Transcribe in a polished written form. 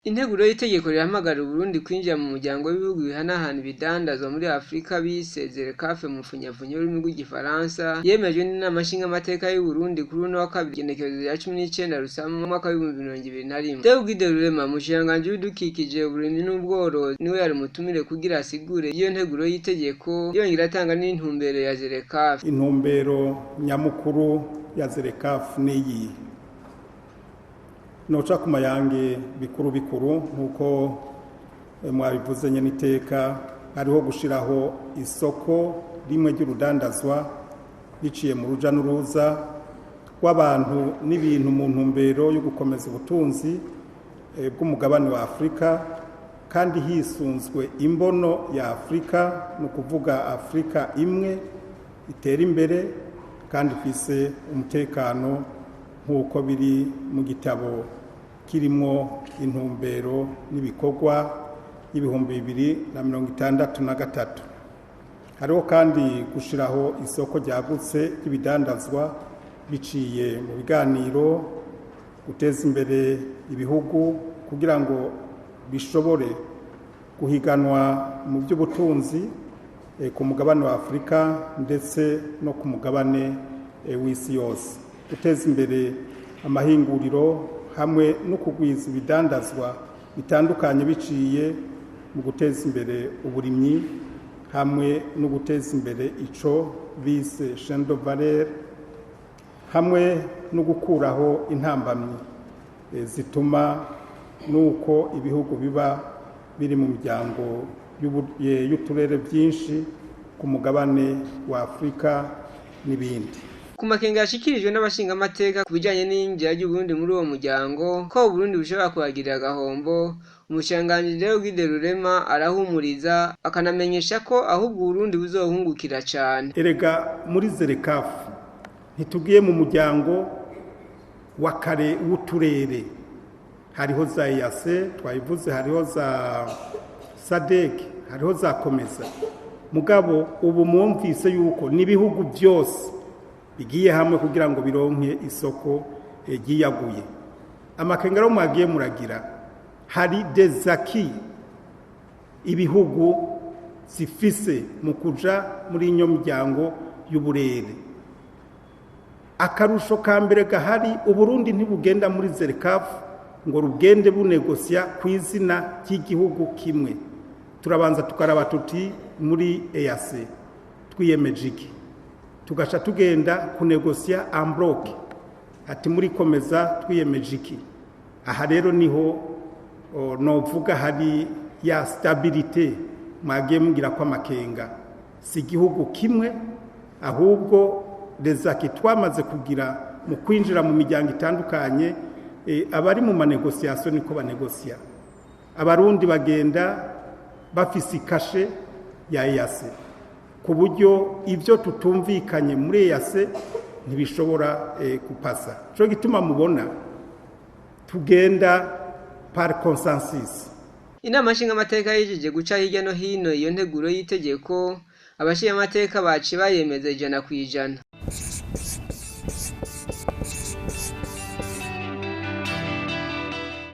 Integuro y'itegeko rihamagarira Uburundi kwinjira mu muryango w'ibihugu bihanahana ibidandazwa muri Afrika bise ZLECAf mu mfunyapfunyo y'ururimi rw'igifaransa yemejwe n'inama nshingamateka y'Uburundi kuri uno wa kabiri igenekerezo rya 19 Rusama mu mwaka w'2021. Deugide Rurema, umushikiranganji w'ibidukikije, uburimyi n'ubworozi, niwe yari umutumire kugira asigure iyo nteguro y'itegeko yongera atanga n'intumbero ya ZLECAf. Intumbero nyamukuru ya ZLECAf niyi noca ku mayange bikuru bikuru nk'uko mwabivuze nyene iteka, hariho gushiraho isoko rimwe ry'urudandazwa biciye mu ruja n'uruza rw'abantu n'ibintu mu ntumbero yo gukomeza ubutunzi bw'umugabane wa Afrika, kandi hisunzwe imbono ya Afrika, ni ukuvuga Afrika imwe itera imbere kandi ifise umutekano nk'uko biri mu gitabo kirimwo intumbero n'ibikorwa y'2063. Hariho kandi gushiraho isoko ryagutse ry'ibidandazwa biciye mu biganiro, guteza imbere ibihugu kugira ngo bishobore guhiganwa mu by'ubutunzi ku mugabane wa Afrika ndetse no ku mugabane w'isi yose, guteza imbere amahinguriro hamwe no kugwiza ibidandazwa bitandukanye biciye mu guteza imbere uburimyi hamwe no guteza imbere ico bise chaîne de valeur, hamwe no gukuraho intambamyi zituma nuko ibihugu biba biri mu miryango y'uturere byinshi ku mugabane wa Afrika n'ibindi. Ku makenga yashikirijwe n'abashingamateka ku bijanye n'iyinjira ry'Uburundi muri uwo muryango, ko Uburundi bushobora kuhagirira agahombo, umushikiranganji Deogide Rurema arahumuriza akanamenyesha ko ahubwo Uburundi buzohungukira cane. Erega muri ZLECAf ntitugiye mu muryango wa kare w'uturere, hariho za EAC twabivuze, hariho za SADC, hariho za COMESA, mugabo ubu mwumvise yuko n'ibihugu byose bigiye hamwe kugira ngo bironke isoko ryiyaguye. Amakenga rero mwagiye muragira, hari des acquis ibihugu zifise mu kuja muri iyo miryango y'uburere. Akarusho ka mbere gahari, Uburundi ntibugenda muri ZLECAf ngo rugende bunegosya ku izina ry'igihugu kimwe. Turabanza tukaraba tuti muri EAC twiyemeje iki, tugaca tugenda kunegosya en bloc, ati muri COMESA twiyemeje iki. Aha rero niho novuga hari ya stabilité mwagiye mugira ko amakenga, si igihugu kimwe ahubwo les acquis twamaze kugira mu kwinjira mu miryango itandukanye. Abari mu manégociations niko banegosiya, Abarundi bagenda bafise icachet ya EAC ku buryo ibyo tutumvikanye muri EAC ntibishobora kupasa. Cyo gituma mubona tugenda par consensus. Inama nshingamateka yijeje guca hirya no hino iyo nteguro y'itegeko, abashingamateka baciye bayemeza 100%.